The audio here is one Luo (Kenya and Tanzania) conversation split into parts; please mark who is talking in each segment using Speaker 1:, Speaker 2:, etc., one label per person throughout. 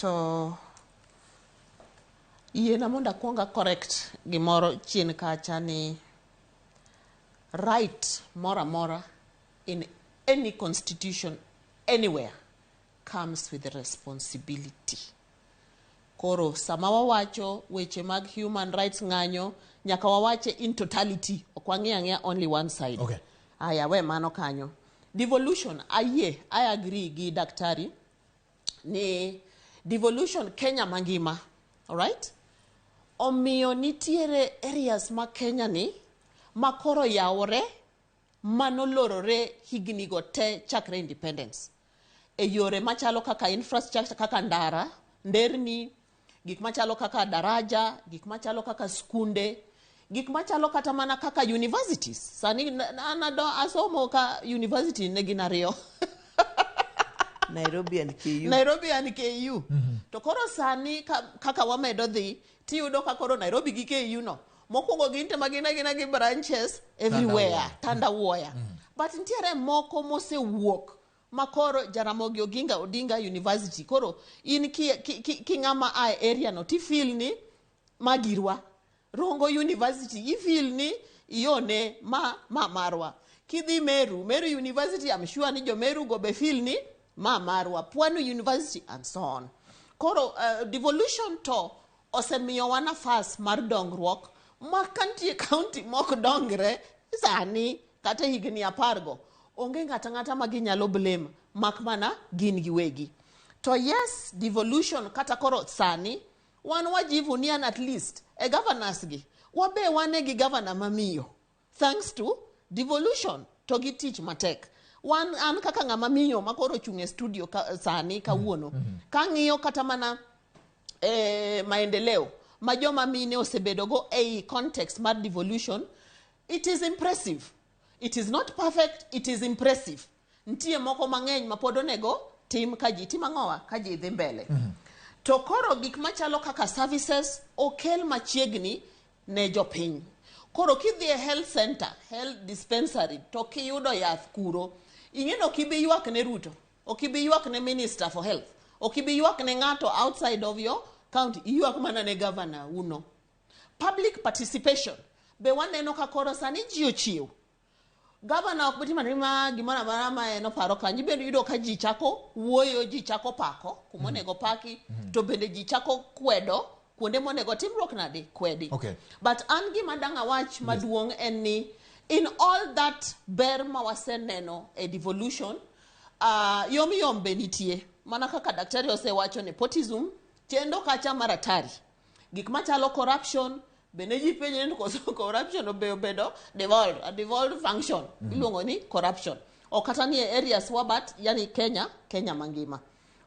Speaker 1: To yiena mondo akwong a correct gimoro chien kacha ni right moro amora in any constitution anywhere comes with responsibility. Koro sama wawacho weche mag human rights ng'anyo, nyaka wawache in totality, ok wang'i ang'iya only one side. Aya, we mano kanyo. Devolution, ayie, I agree gi daktari ni devolution Kenya mangima, alright? Omiyo nitiere areas ma Kenya ni ma koro yawore manolorore higni go te chakre independence e yore machalo kaka infrastructure, kaka ndara, nderni, gik machalo kaka daraja, gik machalo kaka skunde, gik machalo kata mana kaka universities. Sani an asomo ka university ne gin ariyo.
Speaker 2: Nairobi and KU.
Speaker 1: Nairobi and KU. To koro sani kaka wamedo dhi, tiyudo ka koro Nairobi gi KU no mokwongo gin te magin agina gi branches everywhere, tandawuoya. But nitiere moko mosewuok ma koro Jaramogi Oginga Odinga University. Koro in ki ng'ama a e area no tifeel ni magirwa. Rongo University ifeel ni ione ma marwa. Kidhi Meru, Meru University, I'm sure ni jo Meru go be feel ni ma marwa. Pwani University and so on. Koro devolution to osemiyowa nafas mar dongruok ma kantie county mok dongre sani kata higni 10 go onge ng'ata ng'ata ma ginyalo blame mak mana gin giwegi. To yes, devolution kata koro sani wan wajivunia at least e governors gi wabe wane gi governor mamiyo thanks to devolution to gi tich matek. Wan an kaka ng'ama miyo ma koro ochung' e studio ka, sani kawuono kang'iyo kata mana maendeleo ma joma mine osebedogo ei context mar devolution, it is impressive. It is not perfect, it is impressive. Nitie moko mang'eny ma pod onego tim ka ji tim ang'owa ka ji dhi mbele. To koro gik machalo kaka services okel machiegni ne jopiny. Koro kidhi e health center, health dispensary, to kiyudo yath kuro, ing'e ni ok ibi ywak ne Ruto, ok ibi ywak ne minister for health, ok ibi ywak ne ng'ato outside of your county, iywak mana ne governor uno. Public participation be waneno ka koro sani ji ochiew. Gavana ok bitimo anima gimoro amora ma en oparo kanyo. Ibende yudo ka ji chako wuoyo, ji chako pako kuma onego paki, to bende ji chako kwedo kuonde monego timruok nade kwedi. But an gima dang' awach maduong' en ni in all that ber ma waseneno e devolution, yom yom be nitie. Mana kaka daktari osewacho, nepotism chendo kacha mar atari. Gik machalo corruption bende ji penjo ni koso corruption obe obedo devolved, a devolved function iluongo ni corruption. Ok kata ni e areas wa but yani Kenya, Kenya mangima.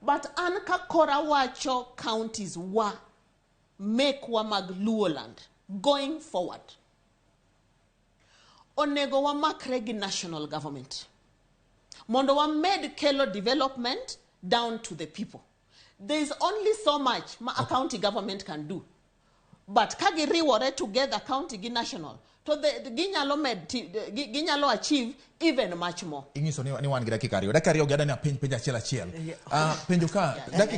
Speaker 1: But an ka kora wacho counties wa mekwa mag Luoland going forward, onego wamakre gi national government mondo wamed kelo development down to the people. There is only so much ma a county government can do. But ka giriwore together, county gi national, to ginyalo med ginyalo achieve even much more.
Speaker 3: Ing'iso ni wan gi dakika 2, dakika 2 gi adani apenj penjo achiel achiel. Ah, penjo ka dakika